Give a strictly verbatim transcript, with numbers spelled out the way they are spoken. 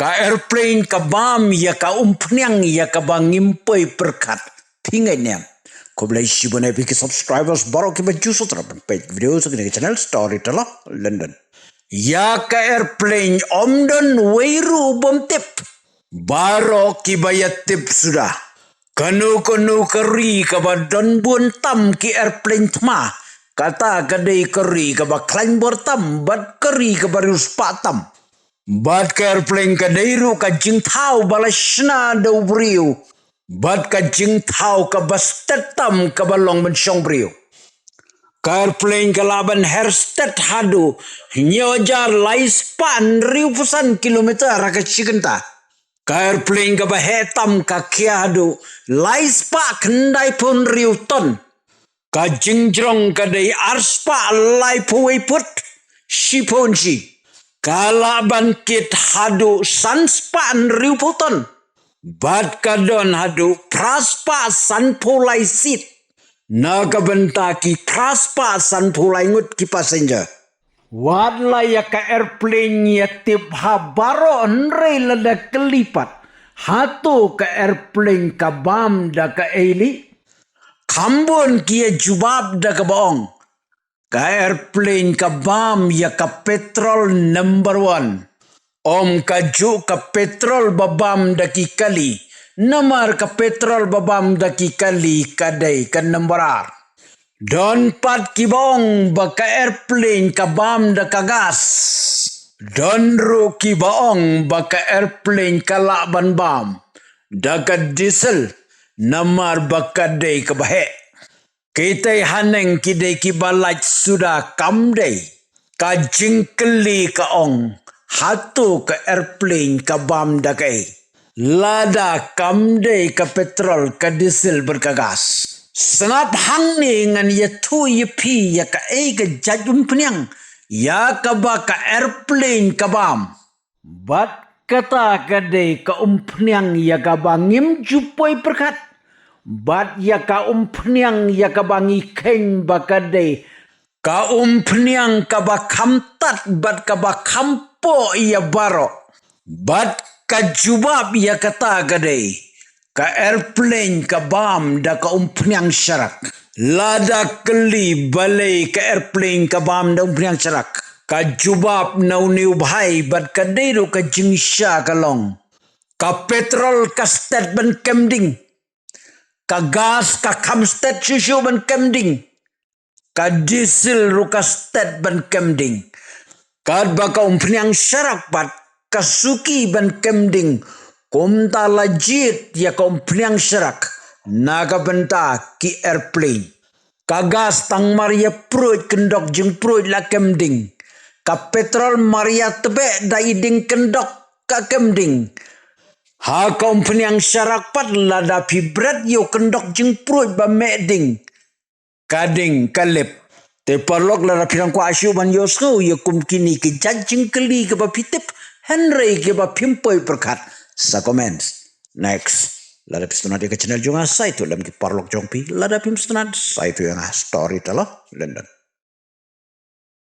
Ka airplane ka bam ïa ka umphniang ïa kaba ngim poi pyrkhat. Phi ngeit ne em? Khublei shibun ïa phi ki subscribers baroh kiba ju sngewthuh ban peit video sha kane ka channel Storyteller London. Ïa ka airplane ym don uwei ruh u bym tip. Baroh kiba ïa tip suda. Kano kano ka ri kaba don bun tam ki airplane thma, kata ka dei ka ri kaba khlaiñ bor tam bad ka ri kaba riewspah tam. Bad ka airplane ka dei ruh ka jingthaw ba la shna da u briew bad ka jingthaw kaba stet tam kaba long ban shong briew. Ka airplane ka lah ban her stet haduh hynñiew hajar lai spah hynriewphew san kilometer ha ka shi kynta. Ka airplane kaba heh tam ka khia haduh lai spah khyndaiphew hynriew ton. Ka jingjrong ka dei ar spah laiphew wei phut shiphew inshi. Ka lah ban kit haduh san spah hynriewphew ton. Bad ka don haduh phra spah sanphew lai seat. Na ka bynta ki phra spah sanphew lai ngut ki passenger. Wat la ïa ka airplane ïa tip ha baroh hynrei lada kylli pat, hato ka airplane ka bam da kaei? Kham bun ki ïa jubab da kaba ong, ka airplane ka bam ïa ka petrol number one. Ym ka juh ka petrol ba bam da ki kali. Namar ka petrol ba bam da ki kali ka dei ka number ar. Don pat kiba ong ba ka airplane ka bam da ka gas. Don ruh kiba ong ba ka airplane ka lah ban bam da ka diesel, namar ba ka dei kaba heh. Kitei haneng ki dei kiba lait suda, kam dei. Ka jingkylli ka ong, hato ka airplane ka bam da kaei? Lada kam dei ka petrol, ka diesel bad ka gas. Sngap hangne ngan ïathuh ïa phi ïa kaei ka jait umphniang ïa kaba ka airplane ka bam. Bad kata ka dei ka umphniang ïa kaba ngim ju poi pyrkhat. Bad ïa ka umphniang ïa kaba ngi kheiñ ba ka dei ka umphniang kaba kham tad bad kaba kham poh ïa baroh. Bad ka jubab ïa kata ka dei, ka airplane ka bam da ka umphniang sharak. Lada kylli balei ka airplane ka bam da umphniang sharak, ka jubab na une u bhai bad ka dei ruh ka jingshisha ka long, ka petrol ka stet ban kem ding. Ka gas ka kham stet shuh shuh ban kem ding. Ka diesel ruh ka stet ban kem ding. Katba ka umphniang sharak pat ka suki ban kem ding. Kumta la jied ïa ka umphniang sharak na ka bynta ki airplane. Ka gas tang mar ïa pruid kyndok jingpruid la kem ding. Ka petrol mar ïa tbeh da i ding kyndok ka kem ding. Ha ka umphniang sharak pat lada phi bret ïa u kyndok jingpruid ba meh ding, ka ding ka lip. Te paralok, lada phi dang kwah shuh ban ïohsngew ïa kum kine ki jait jingkylli kiba phi tip hynrei kiba phim poi pyrkhat, sa comment. Next, lada phi sngewtynnat ïa ka channel jong nga, sa ïathuh lem ki paralok jong phi. Lada phim sngewtynnat, sa ïathuh ïa nga. Storyteller London.